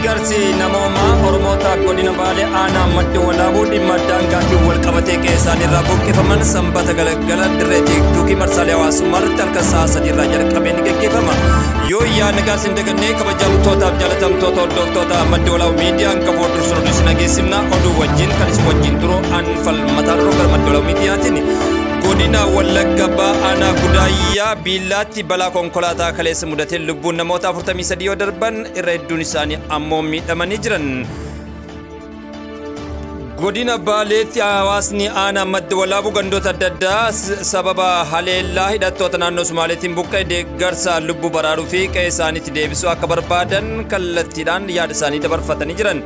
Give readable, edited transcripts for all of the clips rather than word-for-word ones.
Deeggarsi namoomaa Oromoota godina Baalee aanaa Madda Walaabuu dhimma daangaatiin wal qabatee qe'ee isaanii irraa buqqifaman sanbata galgala dirree tiiktookii marsaalee hawaasummaa irratti halkan sa'a 3 irraa jalqabee ni gaggeeffama. Yoo yaadni gaas hin dagannee kabajamtootaaf jaalatamtoota hordoftoota Madda Walaabuu miidiyaan qabu dursuun oduu isin dhageessifna. Oduu wajjin kan isin wajjin turu anfal mataa gara Madda Walaabuu miidiyaatiin. Godina Wallagga Aanaa Gudaayyaa Biillaatti balaa konkolaataa kaleessa mudatee lubbuun namoota 43 yoo darban irra hedduun isaanii ammoo miidhamanii jiran. Godina Baaleetti hawaasni aanaa Madda Walaabuu gandoota adda addaa sababa haleellaa hidhattoota naannoo Somaaleetiin buqqa'e deeggarsa lubbuu baraaruu fi qe'ee isaaniitti deebisuu akka barbaadan kallattiidhaan yaada isaanii dabarfatanii jiran.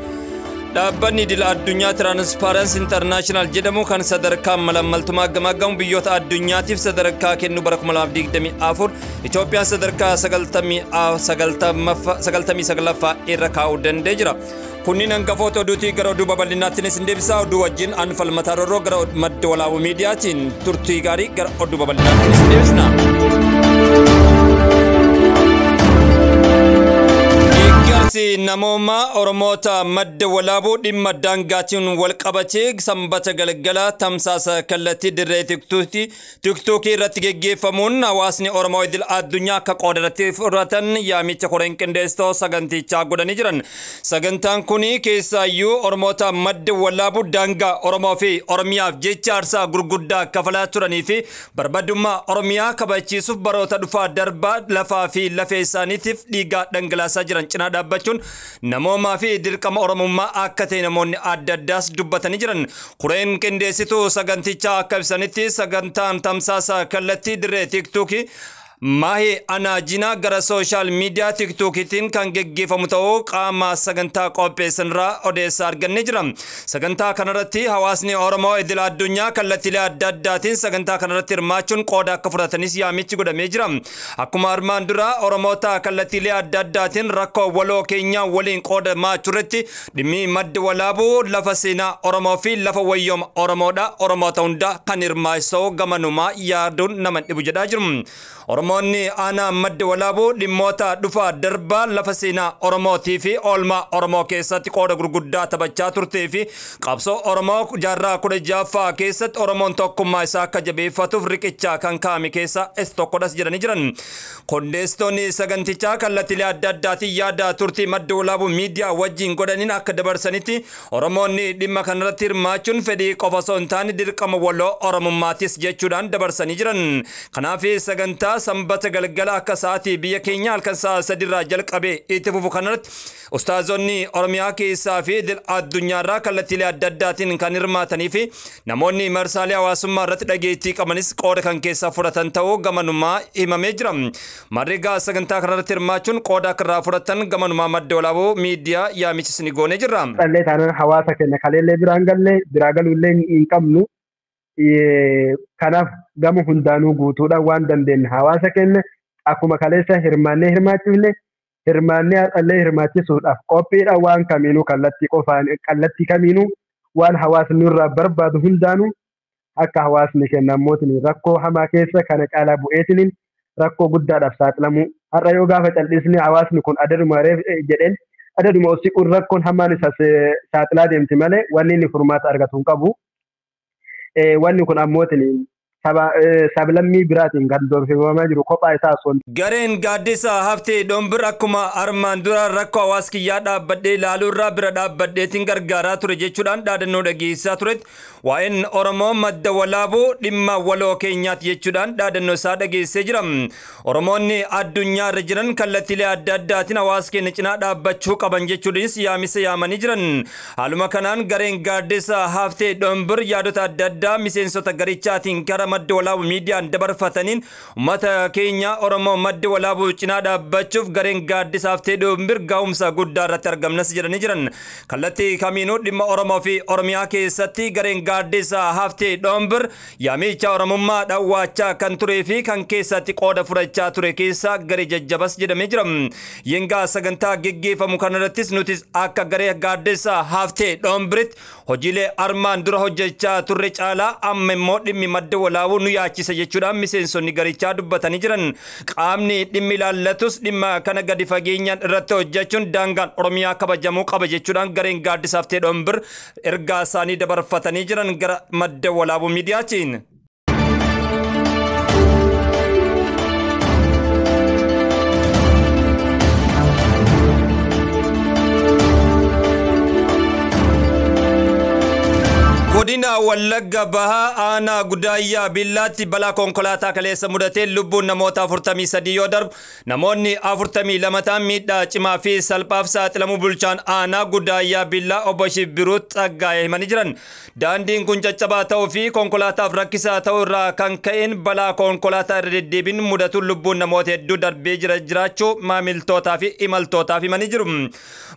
Dhaabbanni idil addunyaa Transparency International jedhamu kan sadarkaa malammaltummaa gamaaggamu biyyoota addunyaatiif sadarkaa kennu bara 2024 Itoophiyaan sadarkaa 99ffaa irra kaa'uu danda'ee jira. Kunniin hangafoota oduutii gara oduu babal'inaattiinis hin deebisaa. Oduu wajjin anfal mataa roorroo gara Madda Walaabuu miidiyaatiin turtii gaarii gara oduu babal'inaattiinis hin deebisna. Deeggarsi namoomaa Oromoota Madda Walaabuu dhimma daangaatiin wal qabatee sanbata galgala tamsaasa kallattii dirree tiktookii irratti geggeeffamuun hawaasni Oromoo idil addunyaa akka qooda irratti fudhatan yaamicha koreen qindeessitoo sagantichaa godhanii jiran. Sagantaan kun keessaayyuu Oromoota Madda Walaabuu daangaa Oromoo fi Oromiyaaf jecha aarsaa gurguddaa kafalaa turanii fi barbadummaa Oromiyaa kabachiisuuf baroota dhufaa darbaa lafaa fi lafee isaaniitiif dhiigaa dhangalaasaa jiran cinaa dhaabbachuun namoomaa fi dirqama Oromummaa akka ta'e namoonni adda addaas dubbatanii jiran. Koreen qindeessituu sagantichaa akka ibsanitti sagantaan tamsaasa kallattii dirree tiiktookii Maahee Anaajinaa gara sooshaal miidiyaa tiiktookiitiin kan geggeeffamu ta'uu qaama sagantaa qopheessan irraa odeessaa argannee jira. Sagantaa kanarratti hawaasni Oromoo idil addunyaa kallattiilee adda addaatiin sagantaa kanarratti hirmaachuun qooda akka fudhatanis yaamichi godhamee jira. Akkuma armaan dura Oromoota kallattiilee adda addaatiin rakkoo waloo keenyaa waliin qoodamaa turretti dhimmi Madda Walaabuu lafa seenaa Oromoo fi lafa wayyooma Oromoodha. Oromoota hundaa kan hirmaachisu gamanumaa yaaduun nama dhibu jedhaa jiru. Oromoonni aanaa Madda Walaabuu dhimmoota dhufaa darbaa lafa seenaa Oromootii fi oolmaa Oromoo keessatti qooda gurguddaa taphachaa turtee fi qabsoo Oromoo jaarraa 16ffaa keessatti Oromoon tokkummaa isaa akka jabeeffatuuf riqichaa kan kaa'ame keessaa isa tokkodhas jedhanii jiran. Qindeessitoonni sagantichaa kallattiilee adda addaatiin yaada turtii Madda Walaabuu miidiyaa wajjin godhaniin akka dabarsanitti Oromoonni dhimma kanarratti hirmaachuun fedhii qofa osoo hin taane dirqama waloo Oromummaatis jechuudhaan dabarsanii jiran. Kanaaf sagantaa sanbata galgala akka sa'aatii biyya keenya halkan sa'a 3 irraa jalqabee itti fufu kanarratti ustaazonni Oromiyaa keessaa fi addunyaarraa kallattiilee adda addaatiin kan hirmaatanii fi namoonni marsaalee hawaasummaa irratti dhageettii qabanis qooda kan keessaa fudhatan ta'uu gamanumaa himamee jira. Marrigaa sagantaa kanarratti hirmaachuun qooda akka irraa fudhatan gamanumaa Madda Walaabuu miidiyaa yaamichis ni goonee jirra. Dhallee taanaan hawaasa keenya kaleellee biraan galle biraa galuullee hin qabnu. Kanaaf gama hundaanuu guutuudhaan waan dandeenye hawaasa keenya akkuma kaleessa hirmaannee hirmaachifne hirmaannee har'allee hirmaachisuudhaaf qophiidha. Waan kamiinuu kallattii qofaan kallattii kamiinuu waan hawaasni nurraa barbaadu hundaanuu akka hawaasni keenya ammootiin rakkoo hamaa keessa kana caalaa bu'eetiniin rakkoo guddaadhaaf saaxilamuu har'a yoo gaafa cal'isne hawaasni kun adaduma reef jedheen adaduma of siquun rakkoon hamaan isa saaxilaa deemti malee wanni inni furmaata argatu hin qabu. Wanni kun ammootiin sablammii biraatiin kan doorsifamaa jiru kophaa isaa osoo Gareen gaaddisa haftee dhombir akkuma armaan dura rakkoo hawaasa kiyyaa dhaabbadhee ilaaluu irraa bira dhaabbadheetiin gargaaraa ture jechuudhaan dhaadannoo dhageessisaa turetti waa'een Oromoo Madda Walaabuu dhimma waloo keenyaati jechuudhaan dhaadannoo isaa dhageessisee jira. Oromoonni addunyaa irra jiran kallattiilee adda addaatiin hawaasa keenya cinaa dhaabbachuu qaban jechuudhaanis yaamisa yaamanii jiran. Haaluma kanaan gareen gaaddisa haftee dhombir yaadota adda addaa miseensota garichaatiin gara Madda Walaabuu miidiyaan dabarfataniin uummata keenya Oromoo Madda Walaabuu cinaa dhaabbachuuf gareen gaaddisa haftee dhombir ga'umsa guddaa irratti argamnas jedhanii jiran. Kallattii kamiinuu dhimma Oromoo fi Oromiyaa keessatti gareen gaaddisa haftee dhombir yaamicha Oromummaa dhawwaachaa kan turee fi kan keessatti qooda fudhachaa ture keessaa garee jajjabas jedhamee jira. Yengaa sagantaa geggeeffamu kanarrattis nutis akka garee gaaddisa haftee dhombiritti hojiilee armaan dura hojjechaa turre caalaa amma immoo dhimmi Madda Walaabuu milkaa'uu nu yaachisa jechuudhaan miseensonni garichaa dubbatanii jiran. Qaamni dhimmi ilaallatus dhimma kana gadi fageenyaan irratti hojjechuun daangaan Oromiyaa kabajamuu qaba jechuudhaan gareen gaaddisaaf teedhoon bir ergaa isaanii dabarfatanii jiran gara Madda Walaabuu Miidiyaatiin. Godina Wallagga Bahaa aanaa Gudaayyaa Billaatti balaa konkolaataa kaleessa mudatee lubbuun namoota 43 yoo darbu, namoonni 42 ta'an miidhaa cimaa fi salphaaf saaxilamuu bulchaan aanaa Gudaayyaa Billaa obbo Shibbiruu Tsaggaa'ee himanii jiran. Daandiin kun caccabaa ta'uu fi konkolaataaf rakkisaa ta'uu irraa kan ka'een balaa konkolaataa irra deddeebiin mudatuun lubbuun namoota hedduu darbee jira jiraachuu maamiltootaa fi imaltootaaf himanii jiru.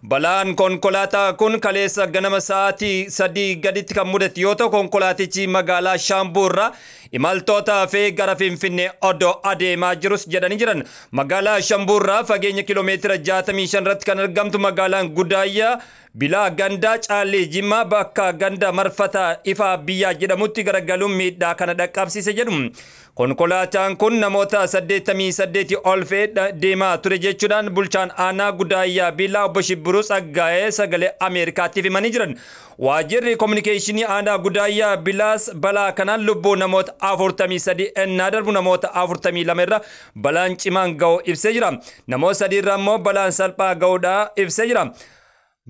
Balaan konkolaataa kun kaleessa ganama sa'aatii 3 gaditti kan mudate yoo ta'u, konkolaatichi magaalaa Shaambuu irraa imaltoota fe'ee gara Finfinnee odoo adeemaa jirus jedhanii jiran. Magaalaa Shaambuu irraa fageenya kiiloomeetira 65 irratti kan argamtu magaalaan Gudaayyaa Bilaa gandaa Caalii Jimmaa bakka ganda Marfata Ifaa Biyyaa jedhamutti garagaluun miidhaa kana dhaqqabsiise jedhu. Konkolaataan kun namoota 88 ol fe'ee deemaa ture jechuudhaan bulchaan aanaa Gudaayyaa Bilaa obbo Shibbiruu Tsaggaa'ee Sagalee Ameerikaatiif himanii jiran. Waajjirri kominikeeshinii aanaa Gudaayyaa Bilaas balaa kanaan lubbuu namoota 43 ennaa darbu, namoota 42 irra balaan cimaan ga'uu ibsee jira. Namoota 3 irra immoo balaan salphaa ga'uudhaa ibsee jira.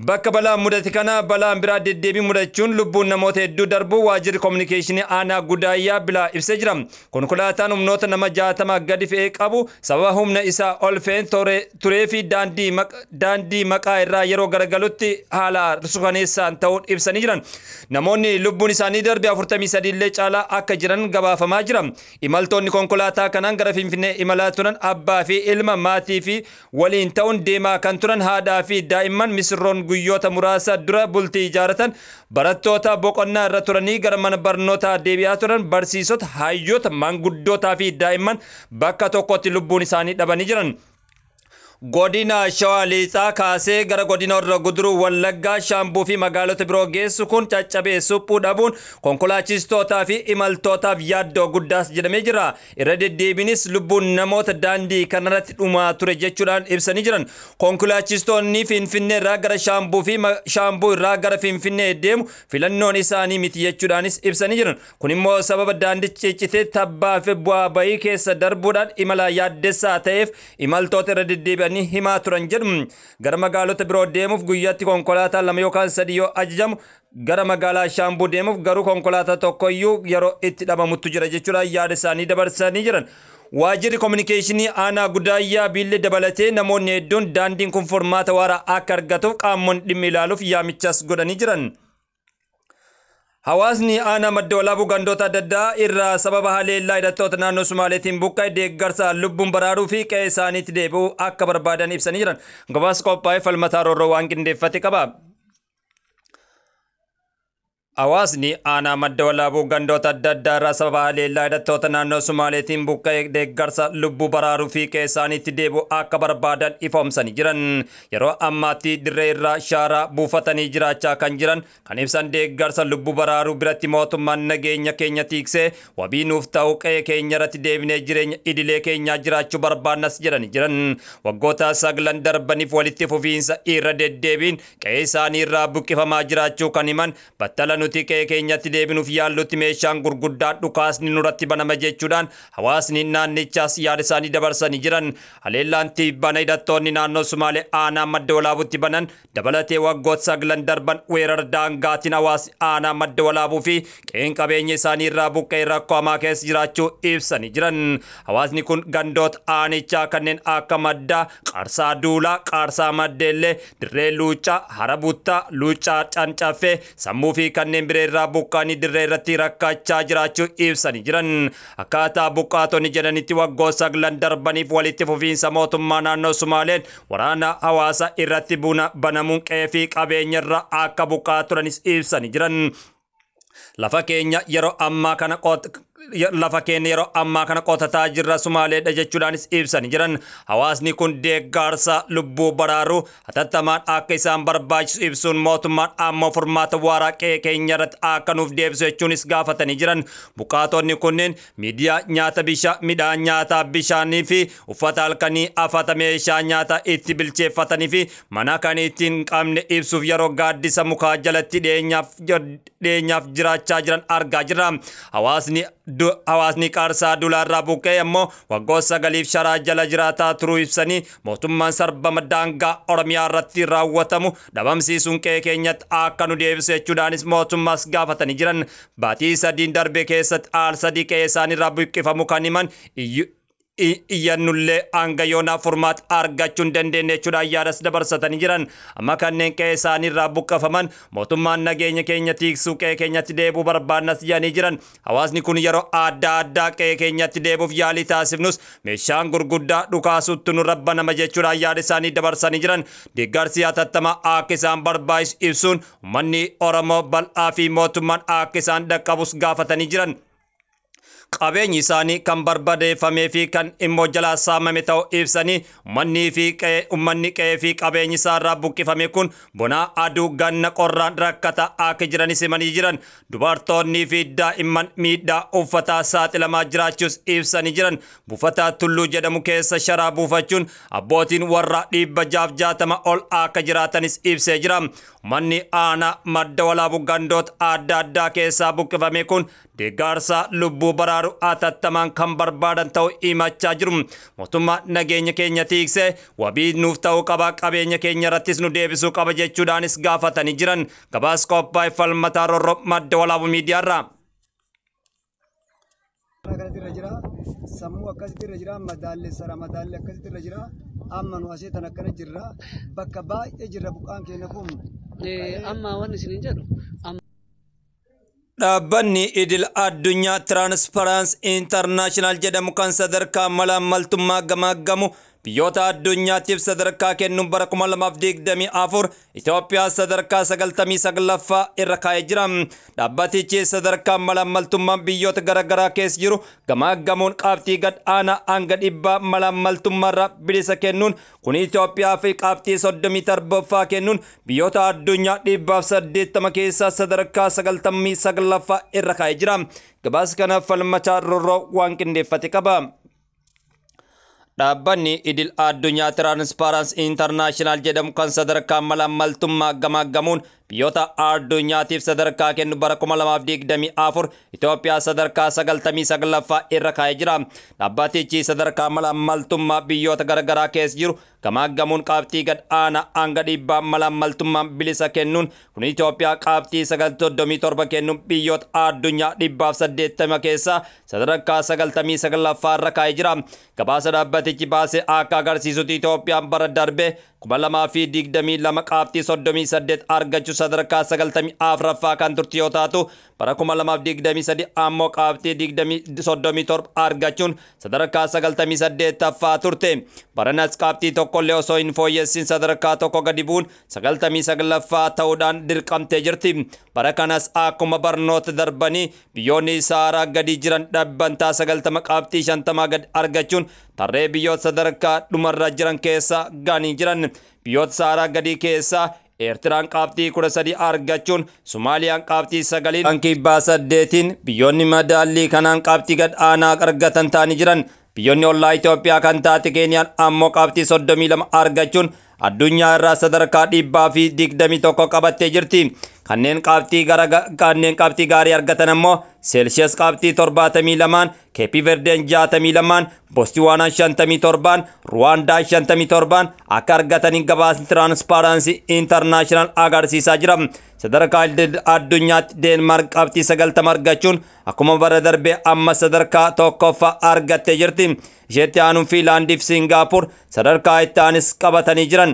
Bakka balaan mudate kana balaan biraa deddeebii mudachuun lubbuun namoota hedduu darbuu waajjirri kominikeeshinii aanaa Gudaayyaa Bilaa ibsee jira. Konkolaataan humnoota nama 60 gadi fe'ee qabu sababa humna isaa ol fe'een turee fi daandii maqaa irraa yeroo garagalutti haala sukaneessaan ta'uun ibsanii jiran. Namoonni lubbuun isaanii darbe 43 illee caalaa akka jiran gabaafamaa jira. Imaltoonni konkolaataa kanaan gara Finfinnee imalaa turan abbaa fi ilma, maatii fi waliin ta'uun deemaa kan turan haadhaa fi daa'imman, misirroon guyyoota muraasa dura bultii ijaaratan, barattoota boqonnaa irra turanii gara mana barnootaa deebi'aa turan, barsiisota, hayyoota, manguddootaa fi daa'imman bakka tokkotti lubbuun isaanii dhabanii jiran. Godina Shawaa Lixaa kaasee gara godina Horroo Guduruu Wallaggaa Shaambuu fi magaalota biroo geessu kun caccabee suphuu dhabuun konkolaachistootaa fi imaltootaaf yaaddoo guddaas jedhamee jira. Irra deddeebiinis lubbuun namoota daandii kanarratti dhumaa ture jechuudhaan ibsanii jiran. Konkolaachistoonni Finfinnee irraa gara Shaambuu fi Shaambuu irraa gara Finfinnee deemu filannoon isaanii miti jechuudhaanis ibsanii jiran. Kun immoo sababa daandichi ciccitee tabbaa fi bu'aa bayii keessa darbuudhaan imala yaaddessaa ta'eef imaltoota irra deddeebi'anii himaa turan jedhu. Gara magaalota biroo deemuuf guyyaatti konkolaataa 2 yookaan 3 yoo ajajamu, gara magaalaa Shaambuu deemuuf garuu konkolaataa tokkoyyuu yeroo itti dhabamutu jira jechuudhaan yaada isaanii dabarsanii jiran. Waajjirri kominikeeshinii aanaa Gudaayyaa Biillee dabalatee namoonni hedduun daandiin kun furmaata waaraa akka argatuuf qaamonni dhimmi ilaaluuf yaamichas godhanii jiran. Hawaasni aanaa Madda Walaabuu gandoota adda addaa irraa sababa haleellaa hidhattoota naannoo Sumaaleetiin buqqa'e deeggarsa lubbuun baraaruu fi qe'ee isaaniitti deebi'uu akka barbaadan ibsanii jiran. Gabaasa qophaa'ee Falmataa Roorroo waan qindeeffate qaba. Hawaasni aanaa Madda Walaabuu gandoota adda addaa irraa sababa haleellaa hidhattoota naannoo Sumaaleetiin buqqa'e deeggarsa lubbuu baraaruu fi qe'ee isaaniitti deebi'uu akka barbaadan ifoomsanii jiran. Yeroo ammaatti dirree irraa shaaraa buufatanii jiraachaa kan jiran kan ibsan, deeggarsa lubbuu baraaruu biratti mootummaan nageenya keenya tiiksee wabii nuuf ta'u qe'ee keenya irratti deebinee jireenya idilee keenyaa jiraachuu barbaannas jedhanii jiran. Waggoota 9 darbaniif walitti fufiinsa irra deddeebiin qe'ee isaanii irraa buqqifamaa jiraachuu kan himan, battala nuti qe'ee keenyatti deebinuuf yaallutti meeshaan gurguddaan dhukaasni nurratti banama jechuudhaan hawaasni naannichaas yaada isaanii dabarsanii jiran. Haleellaan tibbana hidhattoonni naannoo Sumaalee aanaa Madda Walaabuutti banan dabalatee waggoota 9 darban weerara daangaatiin hawaasni aanaa Madda Walaabuu fi qe'een qabeenya isaanii irraa buqqa'ee rakkoo hamaa keessa jiraachuu ibsanii jiran. Hawaasni kun gandoota aanichaa kanneen akka Maddaa, Qarsaa Duulaa, Qarsaa Maddeellee, Dirree Luuccaa, Harabuttaa, Luuccaa Cancaffee, Sammuu fi kanneen biroo irraa buqqaanii dirree irratti rakkachaa jiraachuu ibsanii jiran. Akkaataa buqqaatonni jedhanitti waggoota 9 darbaniif walitti fufiinsa mootummaa naannoo Sumaaleen waraana hawaasa irratti banamuun qe'ee fi qabeenya irra akka buqqaa turanis ibsanii jiran. Lafa keenya yeroo ammaa kana Lafa keenya yeroo ammaa kana qotataa jirra Sumaaleedha jechuudhaanis ibsanii jiran. Hawaasni kun deeggarsa lubbuu baraaruu hatattamaan akka isaan barbaachisu ibsuun, mootummaan ammoo furmaata waaraa qe'ee keenya irratti akka nuuf deebisu jechuunis gaafatanii jiran. Buqqaatonni kunneen miidiyaa nyaata, bishaan, midhaan nyaataa, bishaanii fi uffata halkanii, afata, meeshaa nyaata itti bilcheeffatanii fi mana kan ittiin qabne ibsuuf yeroo gaaddisa mukaa jalatti dhiyeenyaaf jiraachaa jiran argaa jirra. Hawaasni Qaarsaa Dulaarraa buqqee ammoo waggoota 9f sharaa jala jiraataa turuu ibsanii, mootummaan sarbama daangaa Oromiyaa irratti raawwatamu dhabamsiisuun qe'ee keenyatti akka nu deebisu jechuudhaanis mootummaas gaafatanii jiran. Baatii 3n darbe keessatti aal 3 qe'ee isaaniirraa buqqifamu kan himan, iyyannullee hanga yoonaa furmaata argachuu hin dandeenye jechuudhaan yaadas dabarsatanii jiran. Amma kanneen qe'ee isaaniirraa buqqifaman mootummaan nageenya keenya tiiksuu qe'ee keenyatti deebi'uu barbaannas jedhanii jiran. Hawaasni kun yeroo adda addaa qe'ee keenyatti deebi'uuf yaalii taasifnus meeshaan gurguddaa dhukaasutti nurra banama jechuudhaan yaada isaanii dabarsanii jiran. Deeggarsi hatattamaa akka isaan barbaachisu ibsuun, uummanni Oromoo bal'aa fi mootummaan akka isaan dhaqqabus gaafatanii jiran. Qabeenyi isaanii kan barbadeeffamee fi kan immoo jalaa saamame ta'uu ibsanii, uummanni qe'ee fi qabeenyi isaarraa buqqifame kun bonaa aduu, ganna qorraan rakkata akka jiranis himanii jiran. Dubartoonnii fi daa'imman miidhaa uffataa saaxilamaa jiraachuus ibsanii jiran. Buufata Tulluu jedhamu keessa sharaa buufachuun abbootiin warra 660 ol akka jiraatanis ibsee jira. Uummanni aanaa Madda Walaabuu gandoota adda addaa keessaa buqqifame kun deeggarsa lubbuu baraaru hatattamaan kan barbaadan ta'uu himachaa jiru. Mootummaa nageenya keenya tiiksee wabii nuuf ta'uu qaba, qabeenya keenya irrattis nu deebisuu qaba jechuudhaanis gaafatanii jiran. Gabaas qophaa'e Falmataa Rorroo, Madda Walaabuu Miidiyaarraa. Kanatti irra jira, sammuu akkasitti irra jira, madaalleessara, madaalli akkasitti irra jira. Amma nu asee tan akkana jirra, bakka baay'ee jirra, buqqaan keenya kun. Amma wanni isiniin jedhu. Dhaabbanni idil addunyaa Tiraansparaansii Intarnaashinaal jedhamu kan sadarkaa malaammaltummaa gamaaggamu biyyoota addunyaatiif sadarkaa kennuun bara 2024 Itoophiyaa sadarkaa 99ffaa irra kaa'ee jira. Dhaabbatichi sadarkaa malaammaltummaa biyyoota garaagaraa keessa jiru gamaaggamuun qabxii gad aanaa hanga 100 malaammaltummaarra bilisa kennuun kun Itoophiyaa fi qabxii 37ffaa kennuun biyyoota addunyaa 180 keessaa sadarkaa 99ffaa irra kaa'ee jira. Gabaasa kana Falmachaa Rorroo waan qindeeffate qaba. Dhaabbanni idil addunyaa Tiraanspaaransii Intarnaashinaal jedhamu kan sadarkaa malaammaltummaa gamaaggamuun biyyoota addunyaatiif sadarkaa kennu bara 2024 Itoophiyaa sadarkaa 99ffaa irra kaa'ee jira. Dhaabbatichi sadarkaa malaammaltummaa biyyoota garaagaraa keessa jiru gamaaggamuun qabxii gad aanaa hanga 100 malaammaltummaan bilisa kennuun kun Itoophiyaa qabxii 37 kennuun biyyoota addunyaa 180 keessaa sadarkaa 99ffaa irra kaa'ee jira. Gabaasa dhaabbatichi baasee akka agarsiisutti Itoophiyaan bara darbe 2022 qabxii 38 argachuu sadarkaa 94ffaa kan turte yoo taatu, bara 2023 ammoo qabxii 37 argachuun sadarkaa 98ffaa turte. Baranas qabxii tokkollee osoo hin fooyyessin sadarkaa tokko gadi bu'uun 99ffaa ta'uudhaan dirqamtee jirti. Bara kanas akkuma barnoota darbanii biyyoonni Saaraa gadi jiran dhibbantaa 90 qabxii 50 gadi argachuun tarree biyyoota sadarkaa dhumarra jiran keessa ganii jiran. Biyyoota Saaraa gadii keessaa Eertiraan qabxii 13 argachuun, Sumaaliyaan qabxii 9, Kibbaa 8n biyyoonni madaallii kanaan qabxii gad aanaa argatan ta'anii jiran. Biyyoonni ollaa Itoophiyaa kan taate Keeniyaan ammoo qabxii 32 argachuun addunyaa irraa sadarkaa 121 qabattee jirti. Kanneen qabxii gaarii argatan ammoo Seelshees qabxii 72n, Keepi Verdeen 62n, Bostiwaanaan 57n, Ruwaandaa 57n akka argatanii gabaasni Tiraanspaaransii Intarnaashinaal agarsiisaa jira. Sadarkaa addunyaatti Deenmaark qabxii 90 argachuun akkuma bara darbee amma sadarkaa tokkoffaa argattee jirti. Isheetti aanuun Fiinlaandii fi Siingaapur sadarkaa itti aanis qabatanii jiran.